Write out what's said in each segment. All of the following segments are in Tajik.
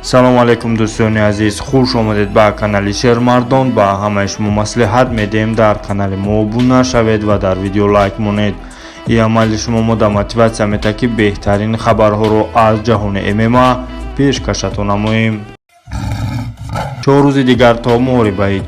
Салому алайкум, дӯстони азиз, хуш омадед ба канали Шермардон. Ба ҳамаи шумо маслиҳат медиҳем, дар канали мо обуна шавед ва дар видео лайк монед. Ин амали шумо мода мотиватсия метаҳад, ки беҳтарин хабарҳоро аз ҷаҳони ММА пешкашатон намоем. 4 рӯзи дигар то муҳорибаи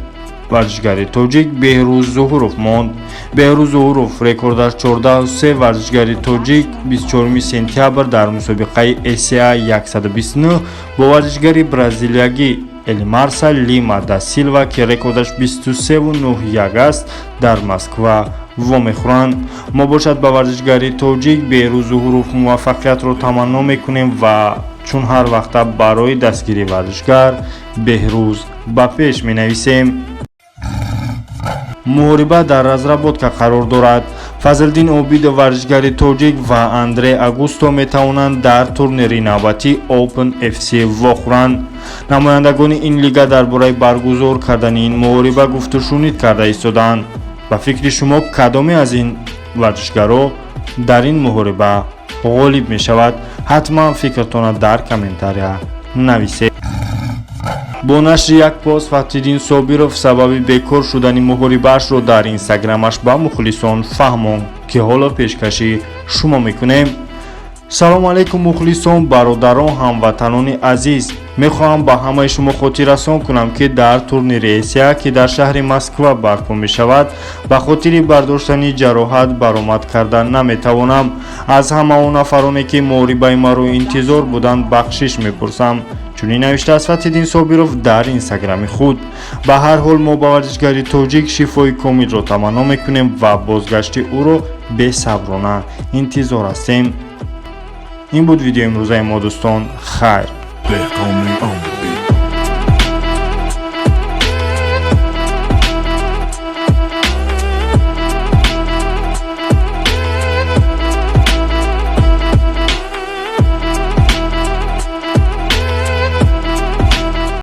варзишгари тоҷик Беҳрӯз Зуҳуров монд. Беҳрӯз Зуҳуров, рекордаш 14-3, варзишгари тоҷик 24 сентябр дар мусобиқаи ACA 129 бо варзишгари бразилиягӣ Элмарса Лима да Силва, ки рекордаш 23-9-1 аст, дар Москва вомехӯранд. Мо бошад ба варзишгари тоҷик Беҳрӯз Зуҳуров муваффақиятро таманно мекунем ва чун ҳар вақта барои дастгирии варзишгар Беҳрӯз ба пеш менависем. Муҳориба дар разработка қарор дорад. Фазлиддин Обидов, варзишгари тоҷик, ва Андре Агусто метавонанд дар турнири навбатии Open FC вохӯранд. Намояндагони ин лига дар бораи баргузор кардани ин муҳориба гуфтушунид карда истодаанд. Ба фикри шумо, кадоме аз ин варзишгаро дар ин муҳориба ғолиб мешавад? Ҳатман фикртона дар комментария нависед. Бо нашри як пост Фатҳиддин Собиров сабаби бекор шудани муҳорибаашро дар Инстаграмаш ба мухлисон фаҳмонд, ки ҳоло пешкаши шумо мекунем. Салому алайкум, мухлисон, бародарон, ҳамватанони азиз! Мехоҳам ба ҳамаи шумо хотиррасон кунам, ки дар турнири ACA, ки дар шаҳри Москва барпо мешавад, ба хотири бардоштани ҷароҳат баромад карда наметавонам. Аз ҳама он нафароне, ки муҳорибаи маро интизор буданд, бахшиш мепурсам. Чунин навиштааст Фатҳиддин Собиров дар Инстаграми худ. Ба ҳар ҳол, мо ба варзишгари тоҷик шифои комилро таманно мекунем ва бозгашти ӯро бесаброна интизор ҳастем. Ин буд видеои имрӯзаи мо, дӯстон. Хайр. Деҳқони.